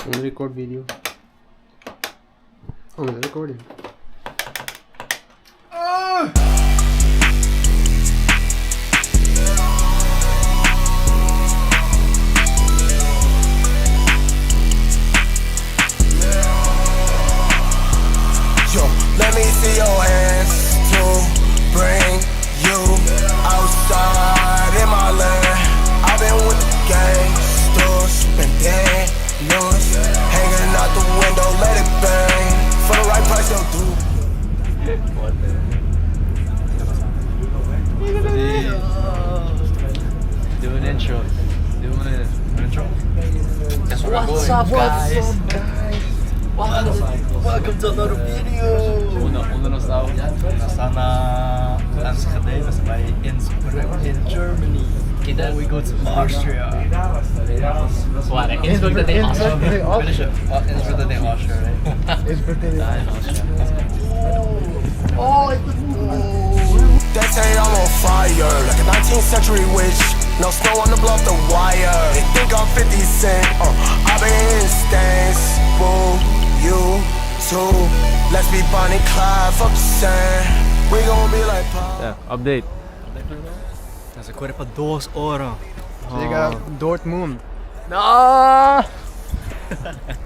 On record video. Oh, mi ta recording. Yo, let me see your hands to bring you outside in my land. I've been with the gangsters, been paying loose, hanging out the window, let it bang. For the right price, they'll do. Do an intro. Do an intro. What's up, guys? Welcome to another video. Unda, unda nos ta? Nos ta na Enschede, nos ta Innsbruck in Germany. Then we go to Austria. What? Innsbruck dat in Austria. Finish it. Innsbruck dat in Austria, right? Ja, in Austria. They say I'm on fire, like a 19th century witch. No snow on the bluff, the wire. They think I'm 50 Cent. I've been in stance, boo, you too. Let's be Bonnie Clyde, fuck the sand. We gon' be like pop. Ja, update. Nos a kore pa 2 ora. Yega Dortmund. No!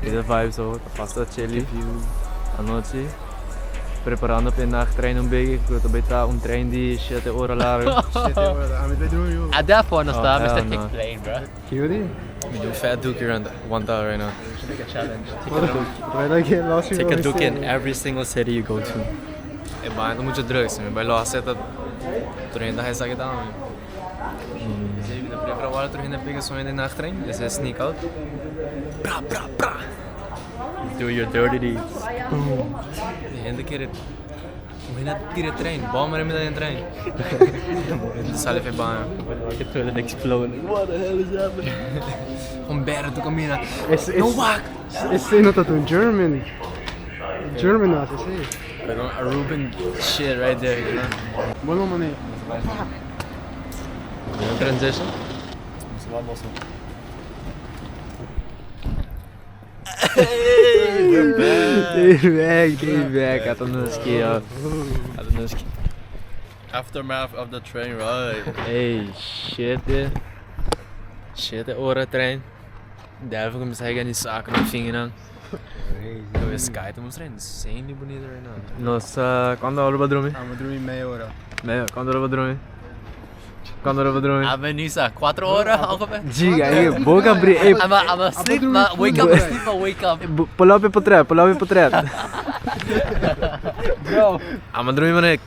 Dit de vibe zo, pasta chili. Anochi. Preparando pa e nachttrein un bege, ku ta bai ta un trein di 7 ora largu. 7 ora. Ami ta drumi joh. At that point, Oh, ta hell Mr. no. Take plane, bro. Kiyo di? We do fat dookie run one time right now. Make a challenge. Bai like lost Take a dookie in every single city you go to. E bai ta mucho drugs, mi bai los ta tur hende a hesa kita mi. Esei mi ta prefera wak tur hende pega soño den nachttrein, esei sneak out. Bra bra bra. Do your dirty deeds. E hende kere un hende a tira e trein, bom era mi ta den trein. Mi ta sali fe baño. Like a toilet explode. Like, what the hell is happening? Un bere tu camina. Es, No es, wak! esei no ta un German. German a hasi esei. Pero Aruban shit right there, you know. Bon no manera. Transition. We're back. They back, they back. Ata nos ki, ata nos ki. Aftermath of the train ride. Hey, 7, 7 ora trein. Deve kuminsá yega di saco na fingernan. The sky ta mustra insanely bunita right now. Nos a cuando ora bo drumi? Amo drumi mei ora. Mei ora, cuando ora bo drumi? Cuando ora bo drumi? Ame nisa, 4 ora ongeveer. Giga, ey, boca abri, ey. I'm a sleep, ma wake up, sleep, ma wake up. Pull up e potret, pull up e potret. Bro. Amo drumi mane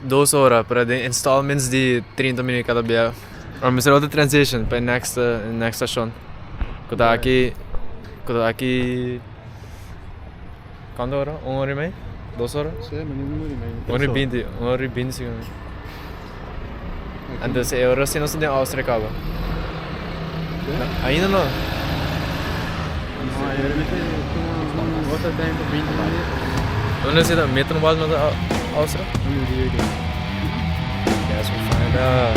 2 ora, pero den installments di 30 minuut cada bia. Ora mester otro transition pa e next, next station. Cu ta aki, cu ta aki cuanto ora? Un ora y mei? 2 ora? Sí, mane un ora y mei. Un ora y 20, un ora y 20 secondo. Entonces e ora si nos ta den Austria caba. Ainda no. No, e ora mester tuma un otro tempo, 20 minuut. Unda si ta? Mittenwald no ta Austria? No idea. Guess we'll find out.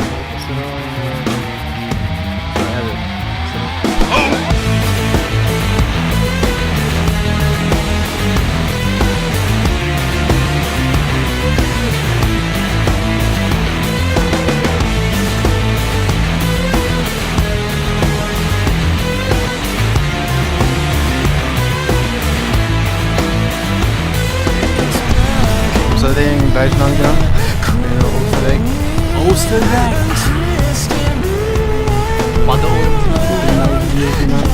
Nos ta den Duitsland ya, den Oostenrijk. Oostenrijk. Cuanto ora? Den nou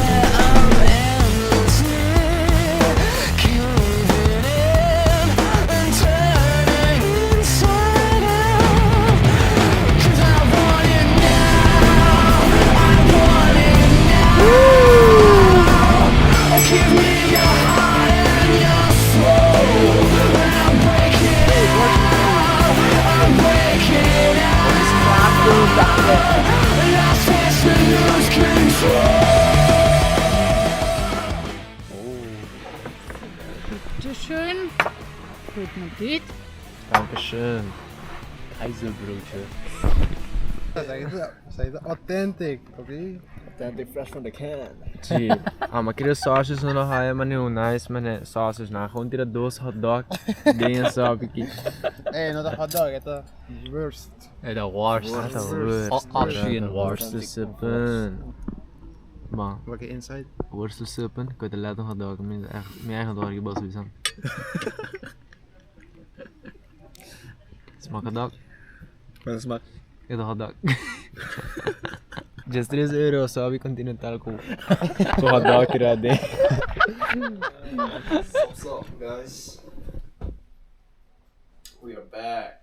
Bitte schön. Guten Appetit. Dankeschön. Kaiserbroodje. Esaki ta authentic, ok? Authentic fresh from the can. Si, ah, ma kere sausage no haya mane un nice mane sausage na. Gewoon tira dos hot dog den e sop aki. Ey, no ta hot dog, e ta worst. E ta worst. E ta worst. Austrian worst. Worstensuppen. Bon. Wak e inside. Worstensuppen, ku ta let un hot dog. Mi mi eigen dog aki bos bisan. Smak hot dog. Con smak. E ta hot dog. Djes tres euro sabi continental ku ku hot dog kira aden. What's up guys? We are back.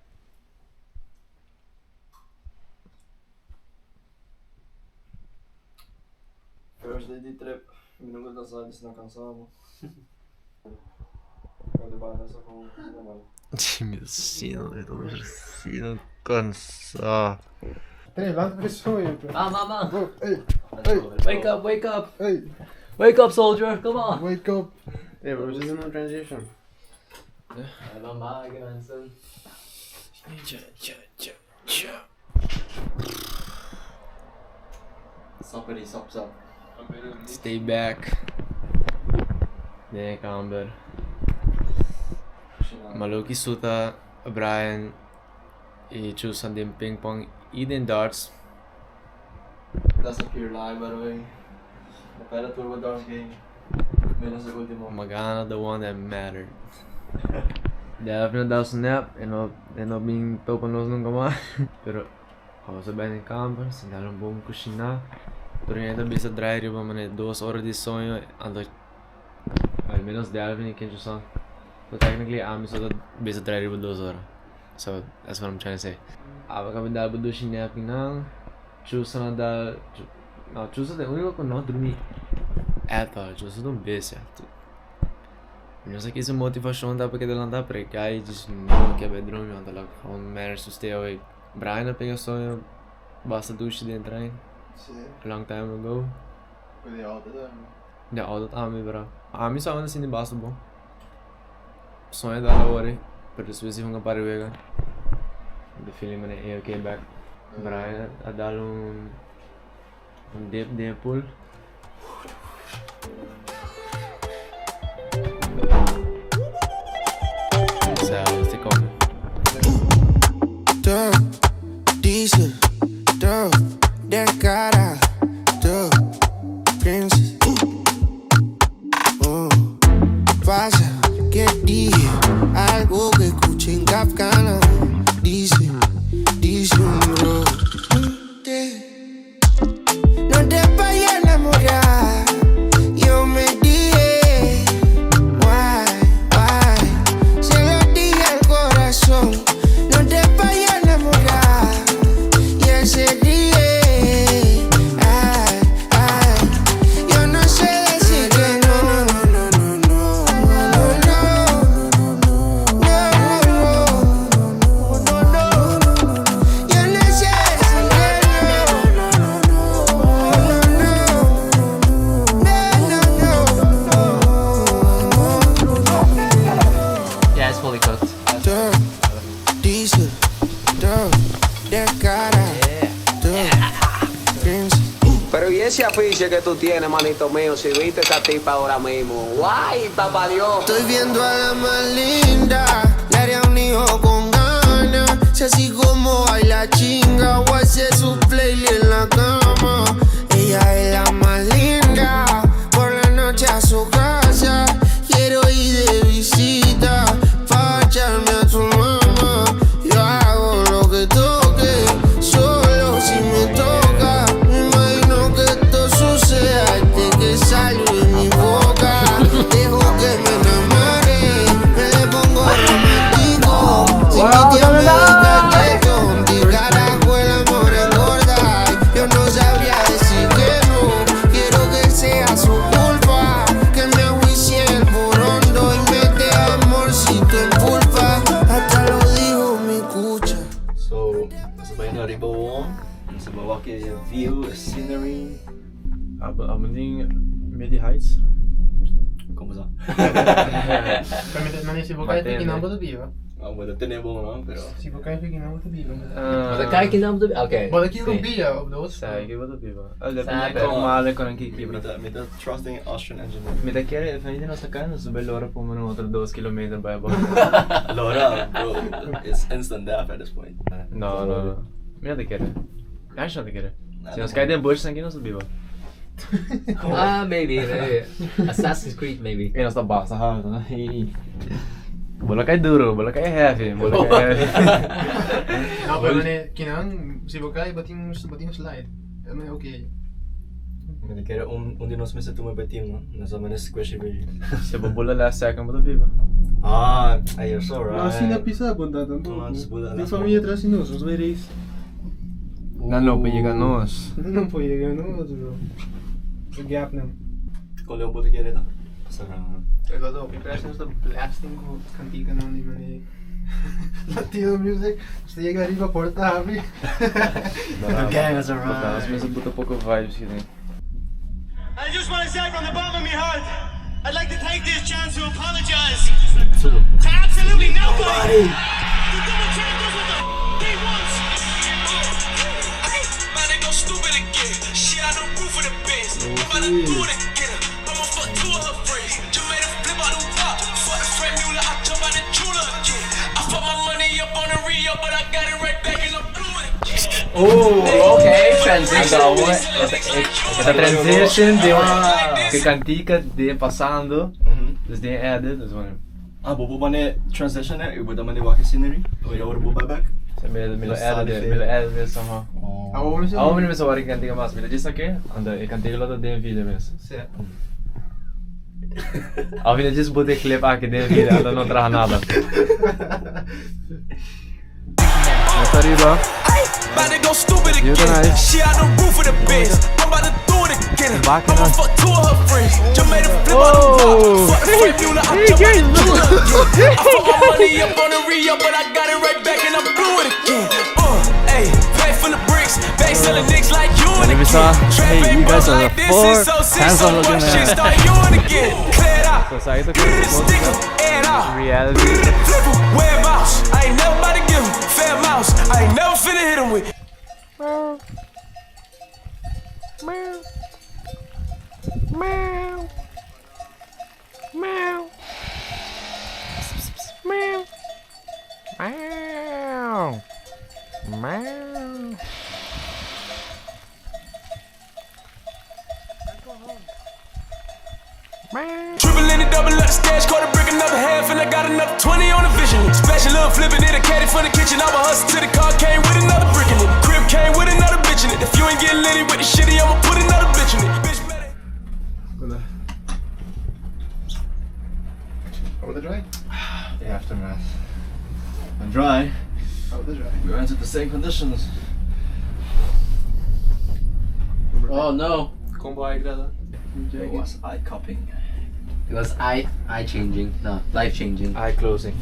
First day di trip, mi nunca ta sa di na cansa mo. Mi sino, mi ta sino cansa. Tres, lanta pa sueño. Ma, ma, ma. Bro, ey, ey. Wake up, wake up. Ey. Wake up, soldier, come on. Wake up. Ey, bro, we zitten in transition. Sappity sap sap. Stay back. Den e kamber. Maloki suta Brian y Chusan den ping pong y den darts. That's a pure lie by the way. Mi perde tur bo darts game. Menos e ultimo. M'a gana the one that mattered. Daphne a dal su nap e no e no bin topa nos nunca mas. Pero nos a bai den kamber, sinta un bon kushiná. Tur hende ta bisa drai riba manera dos ora di soño anto al menos Delvin y Kencho sa. So technically ami so ta bisa drai riba dos ora. So that's what I'm trying to say. Abo kaba dal bo dushi nap nan. Chusa na dal no Chusa ta e unico cu no drumi at all. Chusa ta un bestia. Mi no sa kico su motivacion ta pa keda lanta pero e guy just no ke bai drumi anto lo gewoon manage to stay awake. Brian a pega soño basta dushi den trein long time ago. Cu di auto tambe. Di auto tambe bro. Ami sa unda sinti basta bon. Soña ta awor pero despues di hunga un par di wega the feeling manera e ok back. Brian a dal un dip den e pool. Sa nos ta come. Yeah, it's fully cooked. Pero y ese afiche que tú tienes, manito mío, si viste esa tipa ahora mismo. ¡Guay, papá Dios! Estoy viendo a la más linda, le haría un hijo con ganas. Si así como baila chinga, o hace su playlist en la cama. Ella es la más linda, por la noche a su casa. Quiero ir de visita, pa' echarme a tu mamá. Yo hago lo que toque, solo si me toca. Me imagino que esto suceda desde que salgo de mi boca. Dejo que me enamore, me le pongo romántico. Si mi tía me dedica el di carajo el amor engorda. Yo no sabría decir que no, quiero que sea su culpa. Que me ajuicie el borondo y mete amorcito en pulpa. Hasta lo dijo mi cucha. So, nos a bai na riba won, nos a bai wak e view, e scenery. Abo abo tin midi heights? Como sa? Pero mi ta mane si bo kai te kinan bo ta biba. Ah, bo ta tene bon no, pero. Si bo kai aki nan bo ta biba. Bo ta kai aki nan bo ta biba? Ok. Bo ta kibra un pia op dos. Sa aki bo ta biba. Depende kon malo kon aki kibra. Mi ta trust den Austrian engineer. Mi ta kere e feniti nos ta kai nos ta bai lora por un otro dos kilometer bai abou. Lora bro, it's instant death at this point. No no no. Mi no ta kere. Mi no ta kere. Si nos kai den bush aki nos ta biba. Ah maybe maybe. Assassin's Creed maybe. E nos ta basta hardo no. Bo lo kai duro, bo lo kai heavy, bo lo kai heavy. No, pero mane kinan si bo kai bo tin bo tin slide. E mane ok. Mi ta kere un un di nos mester tuma pa e team no. Nos a mane squishy baby. Si bo bula last second bo ta biba. Ah, ay you're so right. No asina pisa bo ta tampoco. Tin familia tras di nos, nos bai race. Nan no por yega nos. Nan no por yega nos bro. E gap nan. Con leu bo ta kere ta? Pasara. E lo hopi pres nos ta blasting cu canticanan di mane Latino music. Nos ta yega ariba porta habri. The gang has arrived. Nos mester buta poco vibes hierin. I just want to say from the bottom of my heart, I'd like to take this chance to apologize to absolutely nobody. The double champ does what the f- he wants. Ay, about to go stupid again. She out the roof of the Benz. I'm about to do it again. I'ma fuck two of her friends. Just made a flip out the wop. Fuck the Frank Mueller, I jump out the jeweler again. I fuck my money up on the Rio, but I got it right back and I'm blue again. Oh, okay, transition. E ta transition di un ke kantika den pasando, dus den edit, dus bueno. Ah, bo por mane transition e, bo ta mane wak e scenery, y ora bo bai bek. Si, mi mi lo edit e, mi lo edit e somehow. Awor mi Awor mi no mester wak e kantika mas, mi ta djis aki, anto e kantika lo ta den video mes. Si. Awor mi ta djis buta e clip aki den video, anto no traha nada. Nos ta riba. View ta nice. Bakinan. Oh! Let me saw. Hey, you guys are the four hands on looking man. So sa ito reality. Triple in the double up the stash, caught a brick another half, and I got another 20 on the vision. Special little flipping it, a caddy for the kitchen. I was hustling to the car, came with another brick in it. Crib came with another bitch in it. If you ain't getting litty with the shitty, I'ma put another bitch in it. Bitch better. How the dry? The aftermath. I'm dry. How the dry? We entered the same conditions. Oh no. Combo ay grada. It was eye cupping. It was eye eye changing. No, life changing. Eye closing.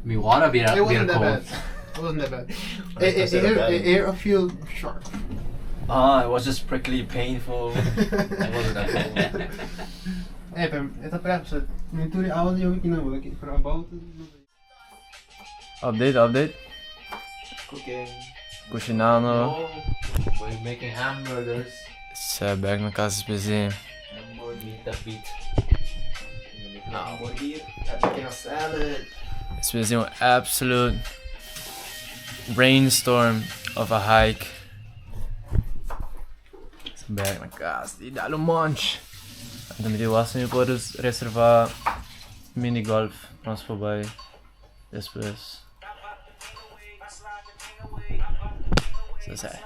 Mi water bira It wasn't bira that cold. bad. It wasn't that bad. It, it, consider it, bad. it, it, feel sharp. Ah, it was just prickly, painful. It wasn't that cold. Eh, pero esta prepsa, mi turi audio ik nou, ik voor about. Update, update. Cooking. Kushinano. Oh, we're making hamburgers. Sa bag na casa especial. Hamburger meat the beat. Hamburger, chicken salad. It's been an absolute rainstorm of a hike. Bag na casa e dá um munch. Anto mi di was mi por reserva mini golf nos voorbij despues. So say.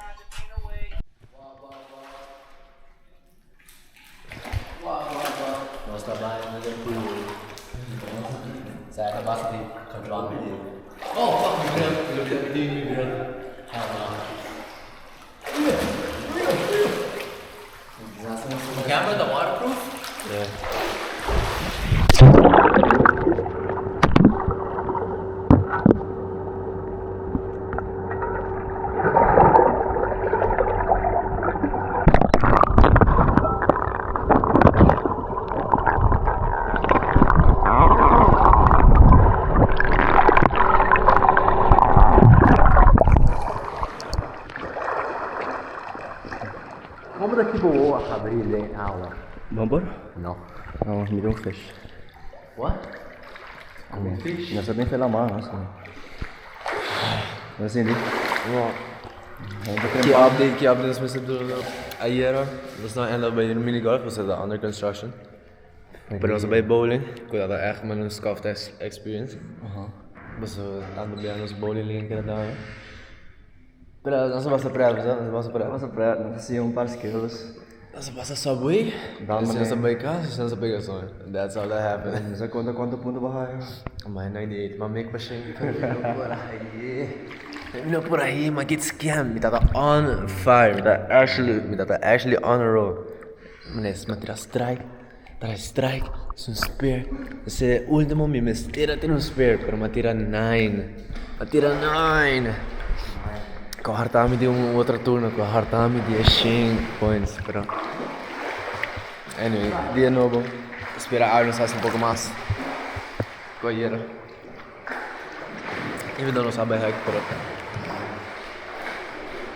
Nos ta bai Liverpool. Sa ta basta di control. Oh fuck, mi grill, mi grill, mi grill. Hell no. The camera, the waterproof? Yeah. Muri den awa. Bon por? No. Vamos mira un fish. What? Un fish? Nos ta den lamá, no? No sindi? Ki update, ki update nos mester duna ayera. Nos no end up bay mini golf, pasobra ta under construction. Pero nos a bay bowling, cu tabata echt manera un scuffed experience. Pasobra anda bia nos bowling lane keda daña. Pero nos a pasa pret, nos a pasa pret. Nos a pasa pret, nos a siña un par skills. Nos a pasa Subway, despues nos a bay cas, despues nos a pega soño. That's how that happened. Nos a conta cuanto punto bo haya. M'a haya 98, m'a make machine. Por ahí, no por ahí, m'a get scammed. Mi tata on fire, mi tata actually, mi tata actually on a roll. M'a m'a tira strike, tira strike, es un spare. Ese ultimo mi mester a tira un spare, pero m'a tira nine. M'a tira nine. Cu harta mi di un otro turno, cu harta mi di e shen points, pero anyway, dia nobo. Spera awe nos haci un poco mas cu ayera. Even though nos a bay hek, pero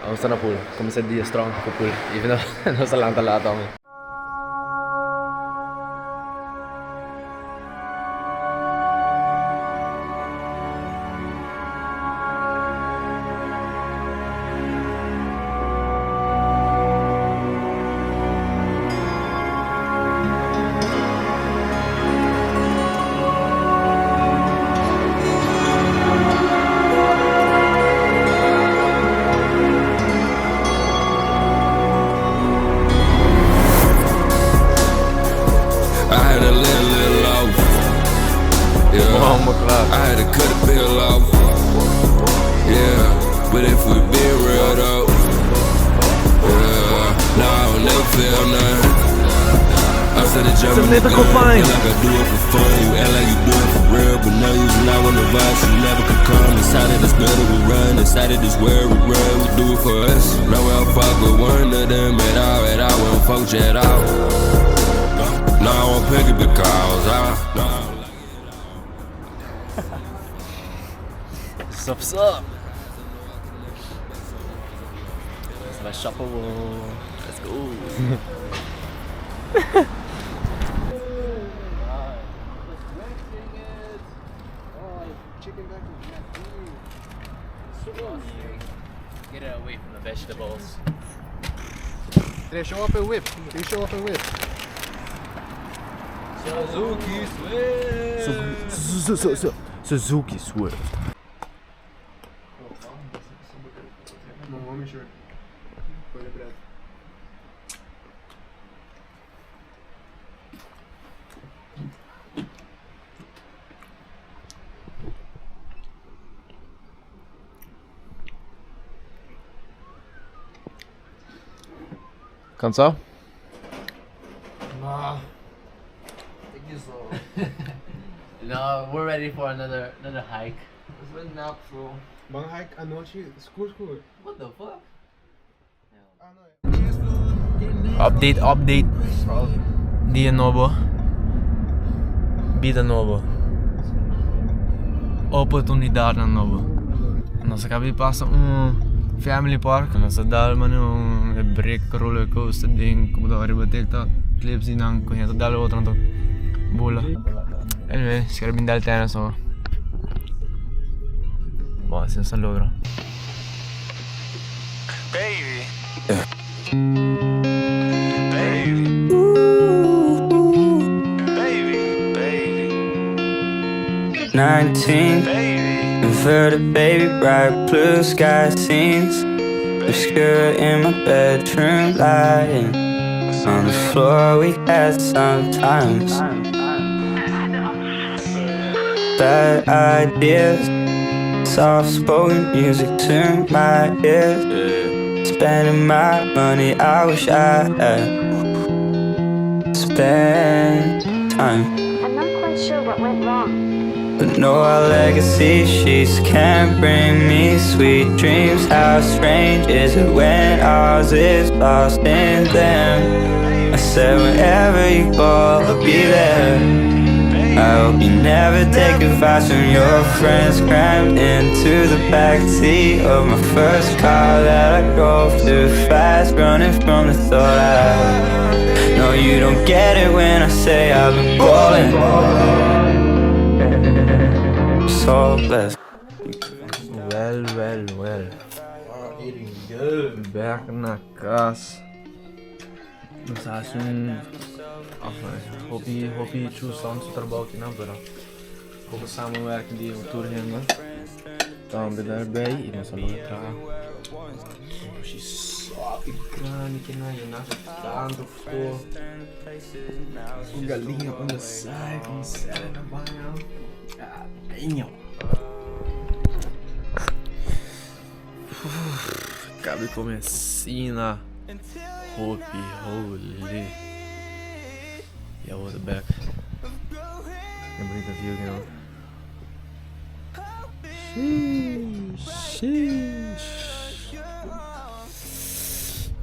awe ta na pool. Cuminsa dia strong cu pool, even though nos a lanta laat awe. I had to let a little off. Yeah. I had to cut a bill off. Yeah. But if we be real though, yeah. Nah, I don't never feel nothing. I said the jumping the mythical gun, find. Like I do it for fun. You act like you do it for real, but no, you's not one of us. You never could come inside of this middle we run, inside of this world we run. We do it for us. No, we don't fuck with one of them at all, at all. We don't fuck with you at all. No, I won't pick it because I no, I don't like Sup, sup? It's my shopper. Let's go. Get it away from the vegetables. They show up a whip. They show up a whip. Suzuki Swift. Suzuki Swift. No homie shirt. Voor de pret. Cansado? Nah. Ik is zo. No, we're ready for another another hike. Het is een nap zo. Ban hike anochi, school school. What the fuck? Ah, no. Update, update. Dia nobo. Bida nobo. Oportunidad nobo. Nos a caba di pasa un family park. Nos a dal mane un break roller coaster ding cu bo ta riba TikTok clips di nan cu hende ta dal otro nan ta bula. Anyway, si ker bin dal tennis so. Bon, asina nos a logra. Baby. Baby. Baby. Baby. 19 Baby. Inverted baby, bright blue sky scenes. Obscure in my bedroom, lying on the floor. We had sometimes bad ideas, soft spoken music to my ears. Spending my money, I wish I had spent time. I'm not quite sure what went wrong. But no, our legacy sheets can't bring me sweet dreams. How strange is it when ours is lost in them? I said, wherever you go, I'll be there. I hope you never take advice from your friends. Crammed into the backseat of my first car that I drove too fast, running from the thought I you don't get it when I say I've been ballin'. So blessed. Well, well, well. Back na cas. Nos a haci un hopi hopi chuson su trabou aki nan pero poco samenwerking di tur hende tambe daarbij y nos a logra traha un sopi grandi ki nan yena cu tanto fo un galiña on the side un salad na baño ah damn. Cabe come asina hopi holy ya bo ta bek e bunita view aki no sheesh sheesh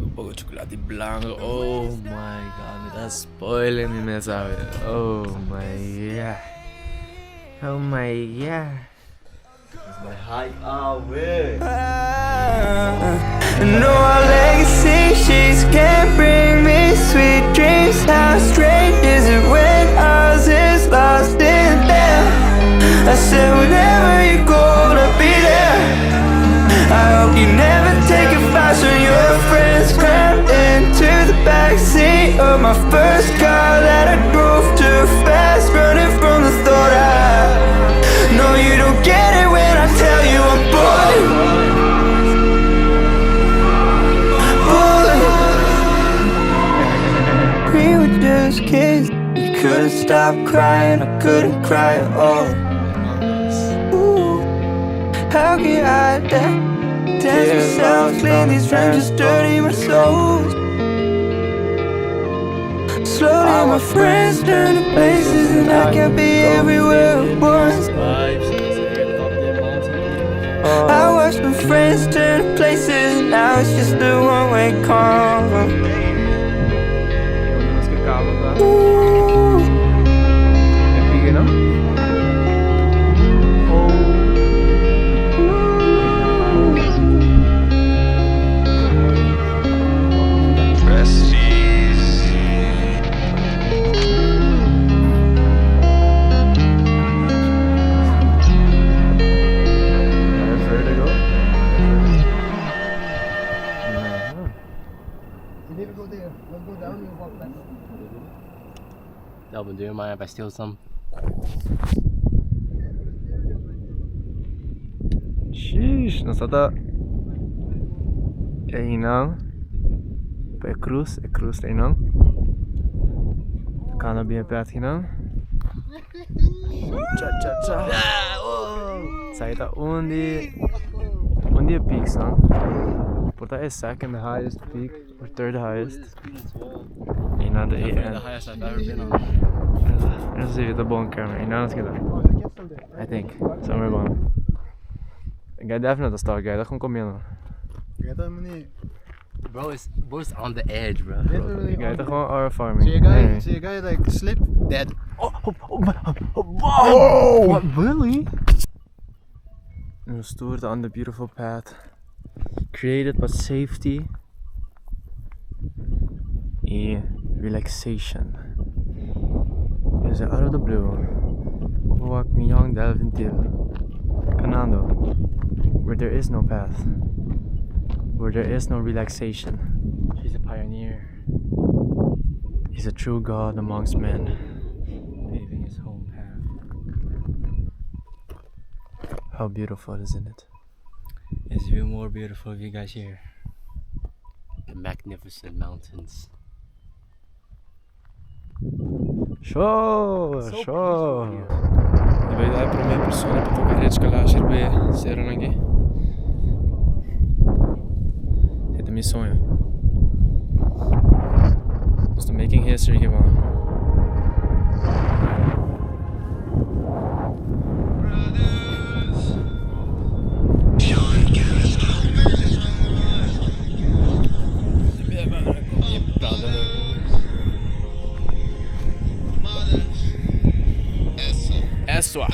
un poco chocolate blanco oh my god mi ta spoiling mi mes awe oh my god oh my god. No, our legacy sheets can't bring me sweet dreams. How strange is it when ours is lost in them? I said, whenever you go, I'll be there. I hope you never take advice from your friends. Crammed into the backseat of my first car that I drove too fast, running from the thought I know you don't get it when I tell you I'm bored. We were just kids. You couldn't stop crying. I couldn't cry at all. Ooh, how can I dance myself clean? These rhymes just dirty my soul. Slowly my friends turn to places and I can't be everywhere at once. I watched my friends turn to places and now it's just a one-way call. Ooh. E no? Rest easy. Vertigo. We need to go there. Let's go down and walk back. Delvin, do you mind if I steal some? Sheesh, nos ta einan. Pa e cruz, e cruz ta einan. Kana bien pet einan. Cha cha cha. Esaki ta un di un di e peaks, no? Por ta e second highest peak or third highest. Einan ta Definitely e the highest I've ever been on. No sa si ta bon camera. Einan nos keda. I think somewhere bon. Guy definitely ta start, guy. Ta gewoon comiendo. Get many. Bro is on the edge, bro. Literally. Guy on ta the- gewoon aura farming. See a guy, Anyway. see a guy like slip, dead. Oh, What, really? Nos tur on the beautiful path created by safety y relaxation. Is out of the blue. Walk mi young Delvin Till. Canando. Where there is no path. Where there is no relaxation. He's a pioneer. He's a true god amongst men. Paving his own path. How beautiful, isn't it? It's even more beautiful if you guys here. The magnificent mountains. Show, show. E bay ta e prome persona pa toca Rich Kalash riba sero aki. Esey ta mi soño. Just making history aki, man. Eswa.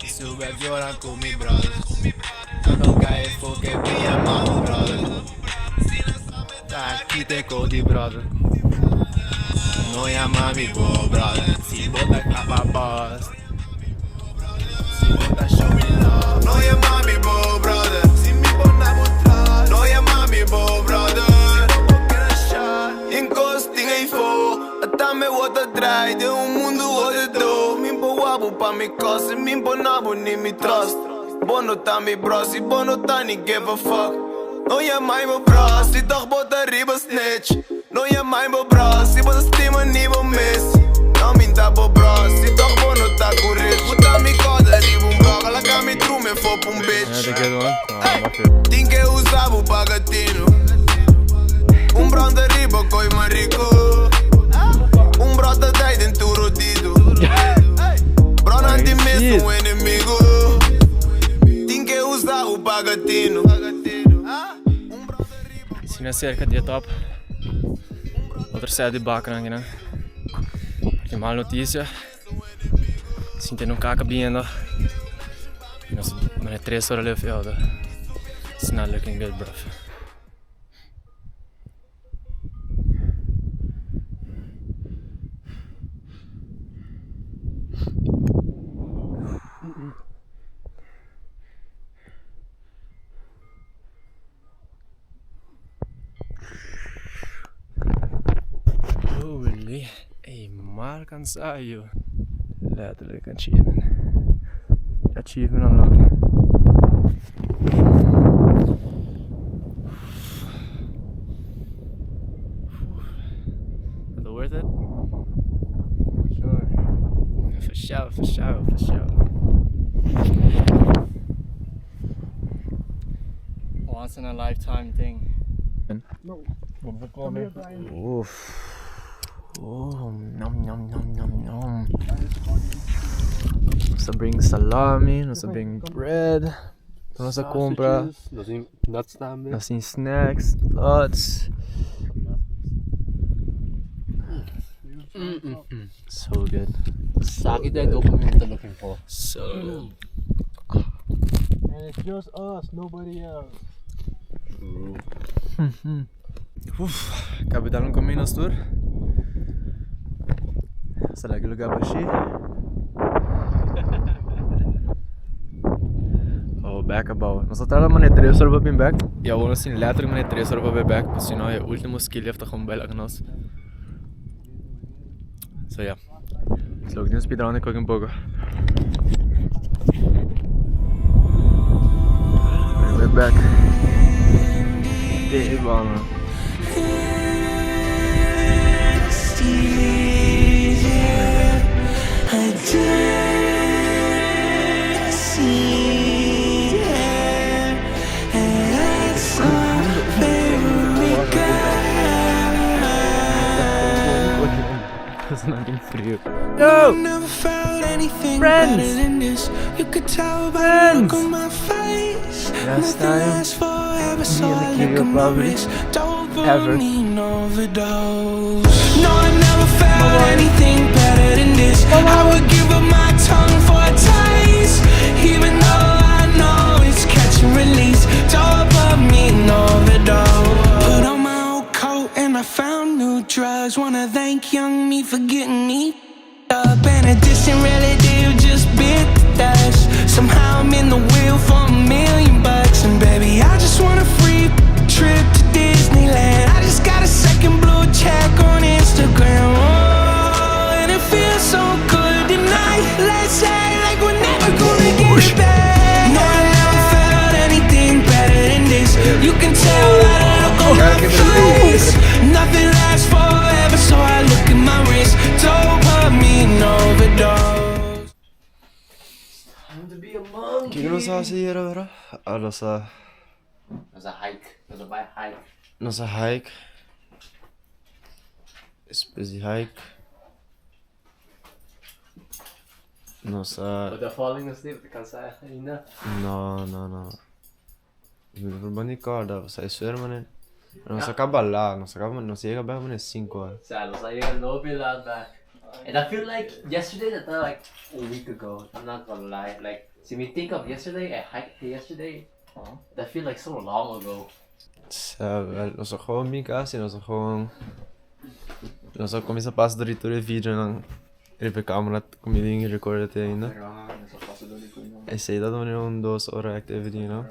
Sube lloran con mi brothers. No cae porque me llamo brother. te Cody brother. No yama mi bo brother. Si bo ta kla pa bust. Si bo ta show me love. No yama mi bo brother. Si mi bo na bo trust. No yama mi bo brother. Si bo bo keda shot. In kos tin eyfo. Ata mi wou ta draai den un mundu odedó. Mi bo wabu pa mi kos i mi bo na bo ni mi trust. Bo no ta mi bro si bo no ta ni give a fuck. No yama mi bo bro si toch bo ta riba snitch. No yama mi bo bro si bo ta stima ni bo mes. No mi ta bo bro si toch bo no ta ku rich. Buta mi kòrda riba un blòk laga mi drumi fo p'un bitch. Tin ke usa bo paga tinu. Un brònta riba koi mariku. Un brò ta dai den tur odidu. Brònan tin mes un enemigu. Tin ke usa bo paga tinu. Asina cerca di e top. Otro set di bakanan akinan. Tin mal noticia. Sinti un kaka biendo. Nos mane tres ora leu auto. It's not looking good, bro. Holy, ey, mal cansá yo. Letterlijk achievement. Achievement unlocked. Is it worth it? Sure. For sure, for sure, for sure. Once in a lifetime thing. Oof. Oh, nom nom nom nom nom. Nos a bring salami, nos a bring bread. Nos a compra. Nos tin nuts tambe. Nos tin snacks, nuts. So good. Esaki ta e dopamine ta looking for. So good. And it's just us, nobody else. Uf, capital un camino tur. Será que lugar bashi? Oh, back about. Nos a tarda mane 3 ora pa bin back. Y awor nos tin letterlijk mane 3 ora pa bay back, pasobra si no e ultimo ski lift ta gewoon bay laga nos. So yeah. So loke tin speed round koki un poko. We're back. Te bana. Nan tin frio. Yo! Friends! Friends! Last time me and the Kirill probably ever. No, I never felt anything better than this. I would give up my tongue for a taste, even though I know it's catch and release. Dopamine overdose. Put on my old coat and I found new drugs. Wanna thank young me for getting me up. And a distant relative just bit the dust. Somehow I'm in the wheel for a million bucks. And baby, I just want a free trip to Disneyland. I just got a second blue check on Instagram. Oh, and it feels so good tonight. Let's act like we're never gonna get it back. No, I never felt anything better than this. You can tell by the look on my face. Nothing lasts forever, so I look at my wrist. Dopamine overdose. Kiko nos a hasi ayera bro? Ah, nos a Nos a hike. Nos a bai hike. Nos a hike. Despues di hike nos a. Bo ta falling asleep? Bo ta cansa ainda? No, no, no. Mi ta proba di corda pasobra e suer manera. Nos a caba laat, nos a caba nos a yega bek manera cinco ora. Sa, nos a yega lopi laat bek. And I feel like yesterday ta ta like a week ago, I'm not gonna lie. Like, si mi think of yesterday, I hiked yesterday, that feel like so long ago. Sa, wel, nos a gewoon mi cas y nos a gewoon nos a cuminsa pasa dor di tur e videonan riba e camera cu mi tin recorda te ainda. Esey ta manera un dos ora activity, you know.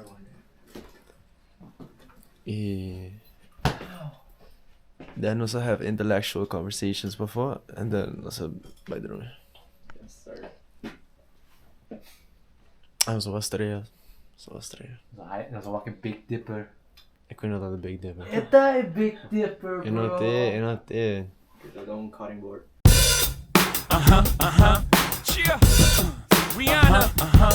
Y then nos a have intellectual conversations pafó and then nos a bai drumi. Ah, nos a wak strea. Nos a wak strea. Nos a wak e Big Dipper. E cu no ta de Big Dipper. E ta e Big Dipper, bro. E no te, e no te. E ta un cutting board. Uh-huh, uh-huh. Yeah. Rihanna, uh-huh.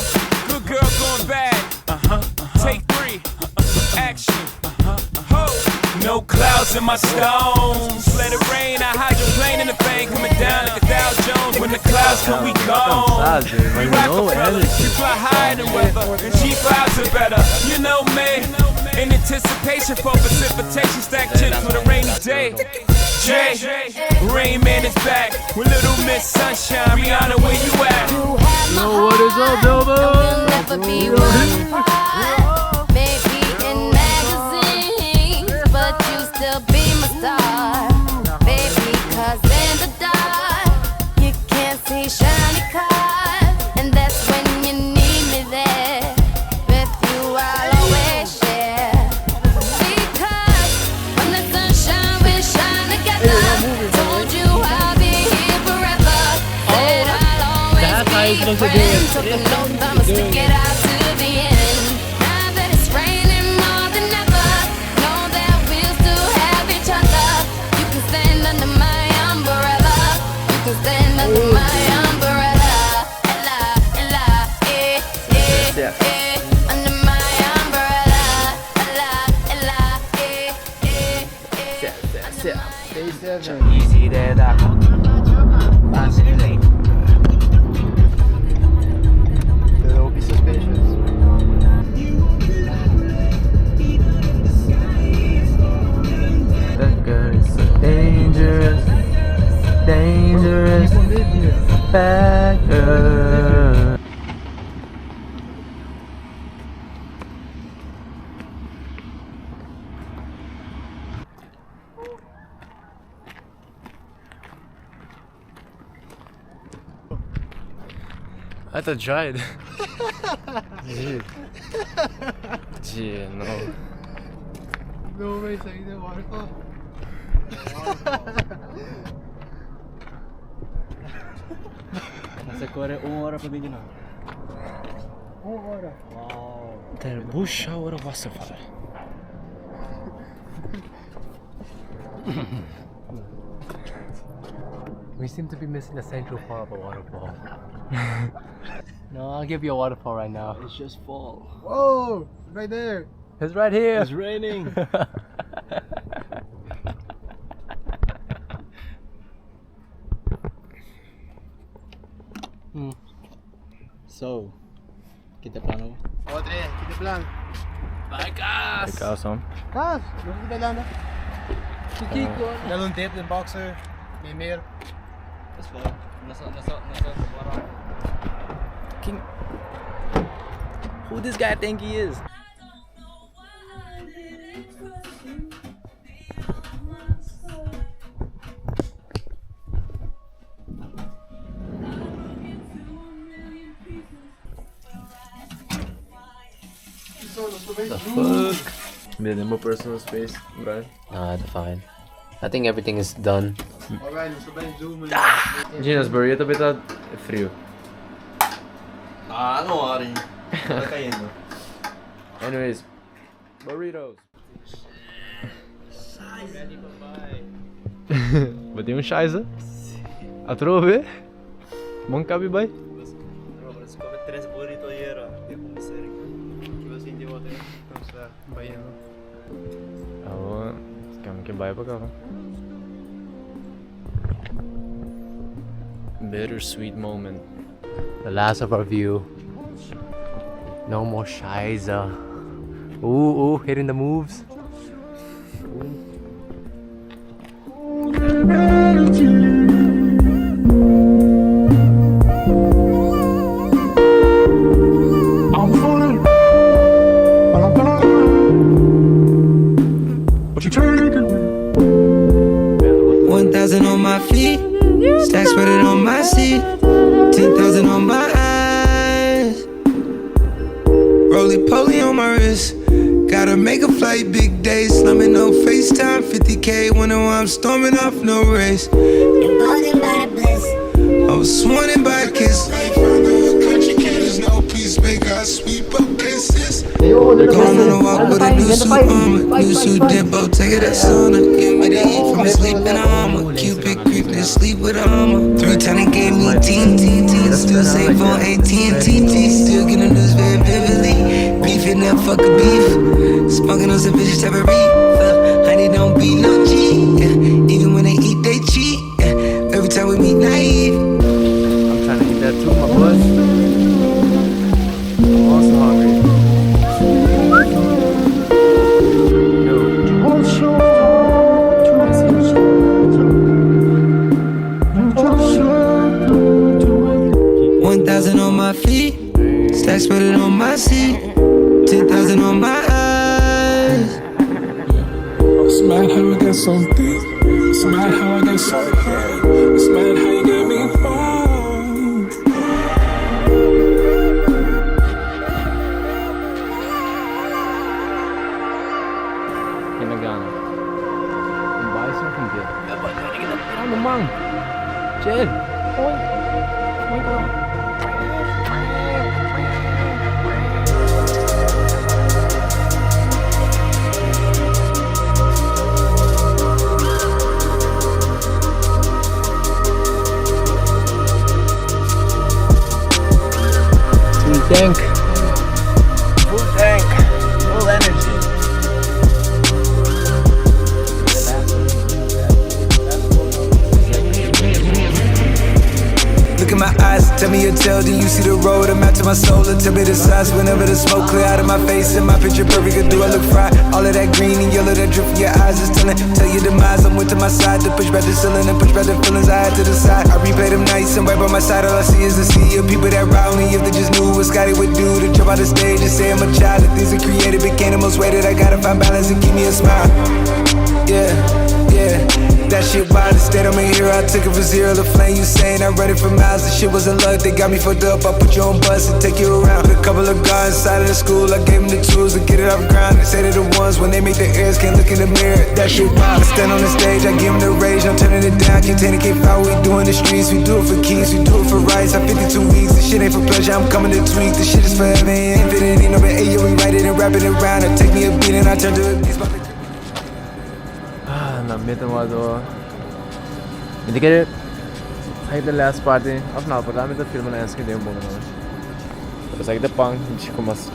Good girl going bad. Uh-huh, uh-huh. Take 3. Action. Uh-huh. Ho. No clouds in my stones. Let it rain. I hydroplane in the bank coming down like a Dow Jones. When the clouds come, we gone. We Rockefeller. We fly higher than weather. And G5s are better. You know me. In anticipation for precipitation, stack chips for the rainy day. Jay, Rain Man is back with Little Miss Sunshine. Rihanna, where you at? Yo, what is up, Bilbo? We'll never be worlds apart. Maybe in magazines, but you still be my star. Baby, 'cause in the dark, you can't see shiny cars. And that's when you need me there. With you, I'll always share. Because when the sunshine, we shine together. Told you I'll be here forever. Said I'll always be your friend. Took an oath, I'ma stick it out to the end. Now that it's raining more than ever, know that we'll still have each other. You can stand under my umbrella. You can stand under my umbrella. Ella, ella, eh, eh, eh. Under my umbrella. Ella, ella, eh, eh, eh. Easy there, that. They'll be suspicious. That girl is so dangerous, dangerous, bad girl. I thought tried. Gee. Gee, no. No way, saying the waterfall. Essa cor é uma hora pra mim de novo. Uma hora. Wow. Der Buschauer Wasserfall. We seem to be missing the central part of a waterfall. No, I'll give you a waterfall right now. It's just fall. Whoa, right there. It's right here. It's raining. So, ki ta plan? Otre, ki ta plan? Bai kas! Bai kas, man. Kas? Nos ta bailando. Kiko. Dal un tip den boxer. Mi meer. That's fine. Nasa, nasa, nasa, King. Who this guy think he is? The fuck? Mi more personal space, Brian. Nah, it's fine. I think everything is done. Alright, nos ta bay zoom. Gina, burrito ta friu. Ah, no, Ari. Ta cayendo. Anyways, burritos. Bo tin un scheiße? Atrobe? Bon cabi bai? Bro, nos come tres burritos ayera. Di como ser. Ki bo sinti bo te? Nos ta bayendo. Awo, kami ke bai pa caba. Bittersweet moment. The last of our view. No more Shiza. Ooh, ooh, hitting the moves. 1,000 on my feet, stacks spread it on my seat, 10,000 on my eyes. Roly poly on my wrist. Gotta make a flight, big day, slumming no FaceTime, 50K, wonder why I'm storming off no race. I was sworn in by a kiss. Life under a country kid is no peacemaker. I sweep up cases. Going on a walk with a new suit on, new suit depot, take it that sauna. Give me the heat from sleep in armor. Cupid creeping, sleep with armor. Three times gave me T T T, still save on AT and T. Still get the news very vividly. Beefing that fuck a beef, smoking on some vicious type of reefer. Honey don't be no G, yeah. Even when they eat they cheat. Yeah. Every time we meet naive. I'm trying to eat that too, my boy. I'm also hungry. Yo. Let's see. 1,000 on my feet, stacks spread it on my seat, 10,000 on my eyes. It's mad how I got so deep. It's mad how I got so high. It's mad how you got me wrong. Kinagana. Buy something here. Ano man? Chill. Full tank. Full tank. Full energy. Look in my eyes, tell me your tale. Do you see the road? I'm out to my soul. And tell me the size whenever the smoke clear out of my face. And my picture perfect, or do I look fried? All of that green and yellow that drip from your eyes is telling. Tell your demise. I'm went to my side to push back the ceiling and push back the feelings I had to the side. I replay them nights and right by my side. All I see is the sea of people that ride only if they just knew what Scotty would do to jump out the stage and say I'm a child. The things that created became the most rated. I gotta find balance and keep me a smile. Yeah. That shit wild, instead I'm a hero. I took it for zero. The flame you saying I read it for miles. The shit wasn't luck, they got me fucked up. I put you on bus and take you around. Put a couple of guns inside of the school. I gave them the tools to get it off the ground. They say they're the ones when they make the errors, can't look in the mirror. That shit wild. I stand on the stage, I give them the rage. I'm turning it down, can't take it, can't foul. We do in the streets, we do it for keys, we do it for rights. I'm 52 weeks, this shit ain't for pleasure. I'm coming to tweak. This shit is forever and infinity. Number 8, yeah, we write it and wrap it around. I take me a beat and I turn to a beast. Ah, na midden wat door. Mi ke esaki the last party. Of no, por mi ta filma na Enschede un poco no. Pero esaki ta pan, como mas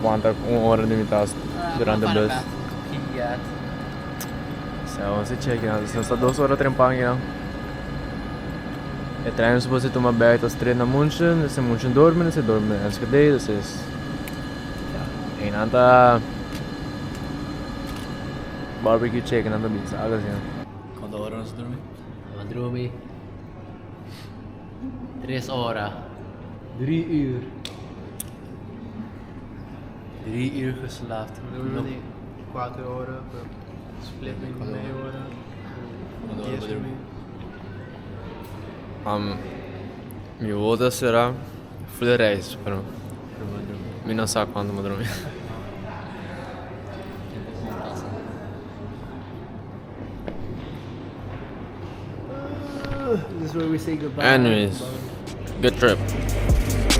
wanta un ora di mi tas durante bus. So, se check, nos ta 2 ora trempan. E trein supposed tuma bek tas 3 na München, dus in München dormen, dus dormen in Enschede, dus is ja, een aantal barbecue chicken aan de beach, alles ja. Cuanto ora nos a drumi? Mi a drumi. 3 ora. 3 uur. 3 uur geslapen. 4 ora, split met mei ora. Cuanto ora bo a drumi? Mi wowo ta sera full reis, pero mi no sa cuanto mi a drumi. Tempo pasa. This is where we say goodbye. Anyways, good trip.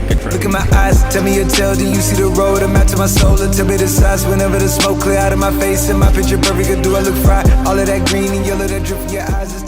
Good trip. Look in my eyes, tell me your tale. Do you see the road? I'm out to my soul. And tell me the size whenever the smoke clear out of my face. And my picture perfect, or do I look fried? All of that green and yellow that drip from your eyes is